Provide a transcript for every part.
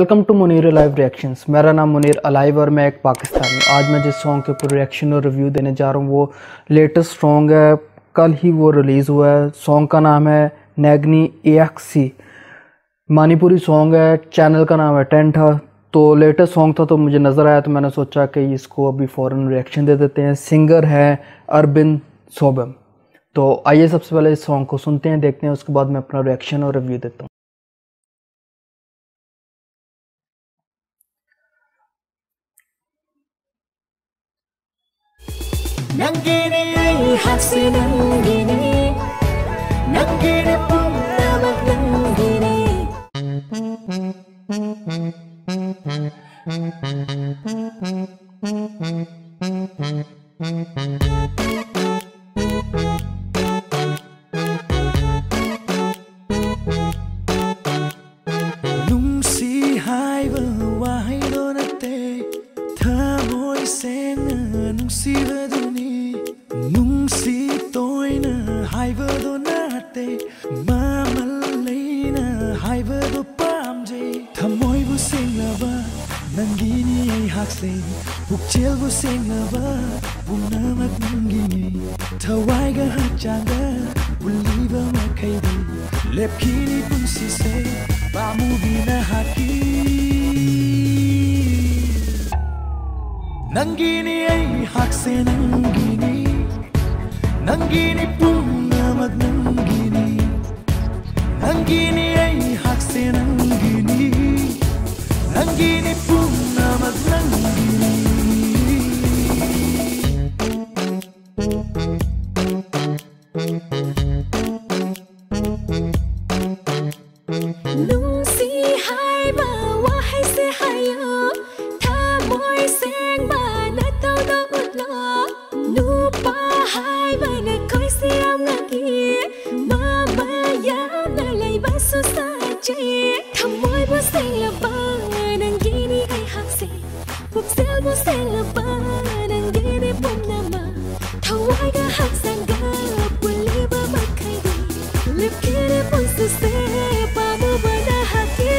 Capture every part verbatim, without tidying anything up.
Welcome to Munir Alive Reactions। मेरा नाम Munir alive और मैं एक पाकिस्तानी हूँ। आज मैं जिस सॉन्ग के ऊपर रिएक्शन और रिव्यू देने जा रहा हूँ, वो लेटेस्ट सॉन्ग है, कल ही वो रिलीज़ हुआ है। सॉन्ग का नाम है नैगनी ए एक्स सी। मणिपुरी सॉन्ग है, चैनल का नाम है टेंट। तो लेटेस्ट सॉन्ग था, तो मुझे नज़र आया, तो मैंने सोचा कि इसको अभी फ़ौरन रिएक्शन दे देते हैं। सिंगर है अरबिन सोबम। तो आइए, सबसे पहले इस सॉन्ग को सुनते हैं, देखते हैं, उसके बाद मैं अपना रिएक्शन और रिव्यू देता हूँ। ꯅꯪꯒꯤꯅꯤ ꯑꯩꯍꯥꯛꯁꯦ, ꯅꯪꯒꯤꯅꯤ, ꯅꯪꯒꯤꯅꯤ, ꯄꯨꯝꯅꯃꯛ ꯅꯪꯒꯤꯅꯤ꯫ ꯅꯨꯡꯁꯤ ꯍꯥꯏꯕ ꯋꯥꯍꯩꯗꯣ ꯅꯠꯇꯦ, ꯊꯃꯣꯏ ꯁꯦꯡꯅ ꯅꯨꯡꯁꯤꯕꯗꯨꯅꯤ꯫ ꯅꯨꯡꯁꯤ ꯇꯣꯏꯅ ꯍꯥꯏꯕꯗꯣ ꯅꯠꯇꯦ, ꯃꯃꯜ ꯂꯩꯅ ꯍꯥꯏꯕꯗꯣ ꯄꯥꯝꯖꯩ꯫ ꯊꯃꯣꯏꯕꯨ ꯁꯦꯡꯂꯕ ꯅꯪꯒꯤꯅꯤ ꯑꯩꯍꯥꯛꯁꯦ, ꯄꯨꯛꯆꯦꯜꯕꯨ ꯁꯦꯡꯂꯕ ꯄꯨꯝꯅꯃꯛ ꯅꯪꯒꯤꯅꯤ꯫ ꯊꯋꯥꯏꯒ ꯍꯛꯆꯥꯡꯒ ꯄꯨꯜꯂꯤꯕ ꯃꯈꯩꯗꯤ, ꯂꯦꯞꯈꯤꯅꯤ ꯄꯨꯟꯁꯤꯁꯦ ꯄꯥꯝꯃꯨꯕꯤ ꯅꯍꯥꯛꯀꯤ꯫ ꯅꯪꯒꯤꯅꯤ ꯑꯩꯍꯥꯛꯁꯦ, ꯅꯪꯒꯤꯅꯤ, ꯅꯪꯒꯤꯅꯤ ꯄꯨꯝꯅꯃꯛ ꯅꯪꯒꯤꯅꯤ꯫ ꯅꯪꯒꯤꯅꯤ ꯑꯩꯍꯥꯛꯁꯦ, ꯅꯪꯒꯤꯅꯤ, ꯅꯪꯒꯤꯅꯤ ꯄꯨꯝꯅꯃꯛ ꯅꯪꯒꯤꯅꯤ꯫ ꯅꯨꯡꯁꯤ ꯍꯥꯏꯕ ꯋꯥꯍꯩꯁꯦ ꯍꯥꯏꯌꯣ, ꯊꯃꯣꯏ ꯁꯦꯡꯕ ꯅꯇꯧꯗꯣ ꯎꯠꯂꯣ꯫ ꯅꯨꯄꯥ ꯍꯥꯏꯕ ꯅꯈꯣꯏꯁꯦ ꯌꯥꯝ ꯉꯛꯏ, ꯃꯃꯜ ꯌꯥꯝꯅ ꯂꯩꯕꯁꯨ ꯁꯥꯖꯩ꯫ ꯊꯃꯣꯏꯕꯨ ꯁꯦꯡꯂꯕ ꯅꯪꯒꯤꯅꯤ ꯑꯩꯍꯥꯛꯁꯦ, ꯄꯨꯛꯆꯦꯜꯕꯨ ꯁꯦꯡꯂꯕ ꯅꯪꯒꯤꯅꯤ ꯄꯨꯝꯅꯃꯛ꯫ ꯊꯋꯥꯏꯒ ꯍꯛꯆꯥꯡꯒ ꯄꯨꯜꯂꯤꯕ ꯃꯈꯩꯗꯤ, ꯂꯦꯞꯈꯤꯅꯤ ꯄꯨꯟꯁꯤꯁꯦ ꯄꯥꯝꯃꯨꯕ ꯅꯍꯥꯛꯀꯤ꯫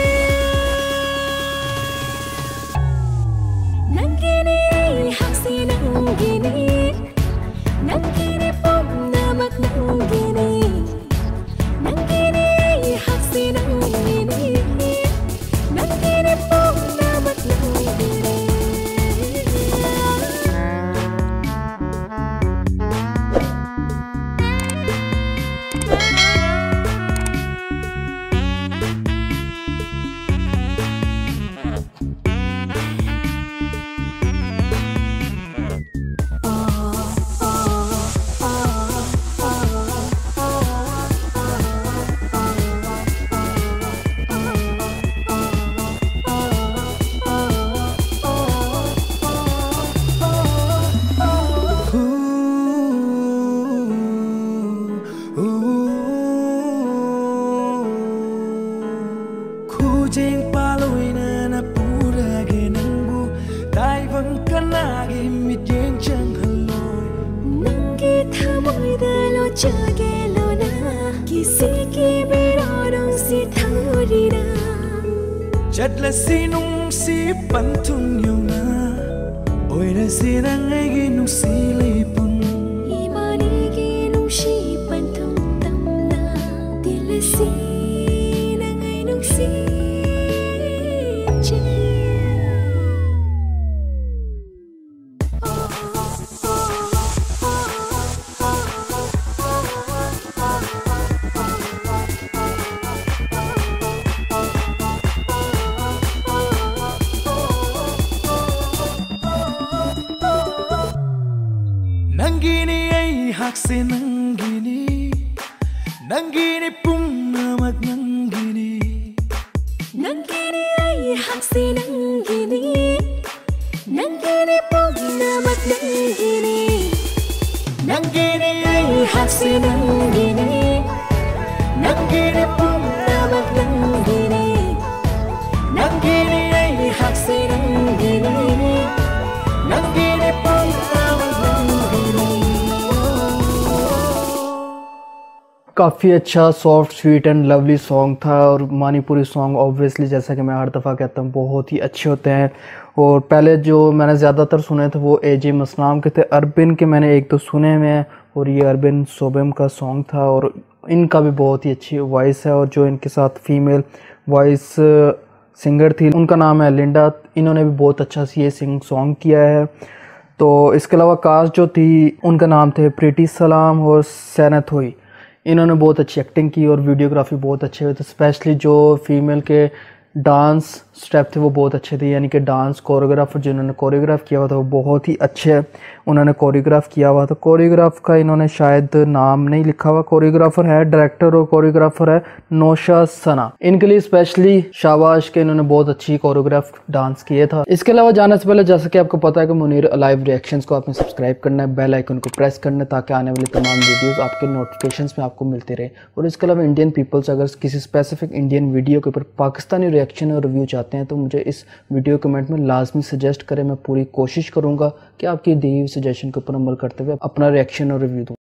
ꯆꯒꯦꯂꯣꯅ ꯀꯤꯁꯤꯒꯤ ꯕꯤꯔꯣꯔꯨꯡꯁꯤ ꯊꯧꯔꯤꯔꯥ? ꯆꯠꯂꯁꯤ ꯅꯨꯡꯁꯤ ꯄꯟꯊꯨꯡ ꯌꯧꯅ, ꯑꯣꯏꯔꯁꯤ ꯅꯪ ꯑꯩꯒꯤ ꯅꯨꯡꯁꯤ ꯂꯩꯄꯨꯡ꯫ ꯏꯕꯥꯅꯤꯒꯤ ꯅꯨꯡꯁꯤ ꯄꯟꯊꯨꯡ ꯇꯝꯅ, ꯇꯤꯜꯂꯁꯤ ꯅꯪ ꯑꯩ ꯅꯨꯡꯁꯤ ꯆꯦ꯫ ꯅꯪꯒꯤꯅꯤ ꯑꯩꯍꯥꯛꯁꯦ ꯅꯪꯒꯤꯅꯤ, ꯅꯪꯒꯤꯅꯤ ꯄꯨꯝꯅꯃꯛ ꯅꯪꯒꯤꯅꯤ꯫ ꯅꯪꯒꯤꯅꯤ ꯑꯩꯍꯥꯛꯁꯦ ꯅꯪꯒꯤꯅꯤ, ꯅꯪꯒꯤꯅꯤ ꯄꯨꯝꯅꯃꯛ ꯅꯪꯒꯤꯅꯤ꯫ ꯅꯪꯒꯤꯅꯤ ꯑꯩꯍꯥꯛꯁꯦ ꯅꯪꯒꯤꯅꯤ, ꯅꯪꯒꯤꯅꯤ ꯄꯨꯝꯅꯃꯛ ꯅꯪꯒꯤꯅꯤ꯫ ꯅꯪꯒꯤꯅꯤ ꯑꯩꯍꯥꯛꯁꯦ ꯅꯪꯒꯤꯅꯤ, ꯅꯪꯒꯤꯅꯤ ꯄꯨꯝꯅꯃꯛ ꯅꯪꯒꯤꯅꯤ꯫ काफ़ी अच्छा soft sweet and lovely song था। और मणिपुरी सॉन्ग ऑब्वियसली, जैसा कि मैं हर दफ़ा कहता हूँ, बहुत ही अच्छे होते हैं। और पहले जो मैंने ज़्यादातर सुने थे वो एजे मसनाम के थे। अरबिन के मैंने एक दो सुने हुए हैं, और ये अरबिन सोबेम का सॉन्ग था और इनका भी बहुत ही अच्छी वॉइस है। और जो इनके साथ फीमेल वॉइस सिंगर थी, उनका नाम है लिंडा। इन्होंने भी बहुत अच्छा सी ये सिंग सॉन्ग किया है। तो इसके अलावा कास्ट जो थी, उनका नाम थे प्रीति सलाम और सैनत हुई। इन्होंने बहुत अच्छी एक्टिंग की और वीडियोग्राफी बहुत अच्छे हुए। तो स्पेशली जो फीमेल के डांस स्टेप थे वो बहुत अच्छे थे, यानी कि डांस कोरियोग्राफर जिन्होंने कोरियोग्राफ किया हुआ था वो बहुत ही अच्छे उन्होंने कोरियोग्राफ किया हुआ था। कोरियोग्राफ का इन्होंने शायद नाम नहीं लिखा हुआ, कोरियोग्राफर है, डायरेक्टर और कोरियोग्राफर है नौशाद सना। इनके लिए स्पेशली शाबाश के इन्होंने बहुत अच्छी कोरियोग्राफ डांस किए था। इसके अलावा जाने से पहले, जैसा कि आपको पता है कि मुनीर लाइव रिएक्शंस को आपने सब्सक्राइब करना है, बेल आइकन को प्रेस करना है, ताकि आने वाली तमाम वीडियोस आपके नोटिफिकेशंस में आपको मिलते रहे। और इसके अलावा इंडियन पीपल्स, अगर किसी स्पेसिफिक इंडियन वीडियो के ऊपर पाकिस्तानी रिएक्शन और रिव्यू चाहते हैं, तो मुझे इस वीडियो कमेंट में लाजमी सजेस्ट करें। मैं पूरी कोशिश करूंगा कि आपकी दी हुई सजेशन के ऊपर अमल करते हुए अपना रिएक्शन और रिव्यू दूं।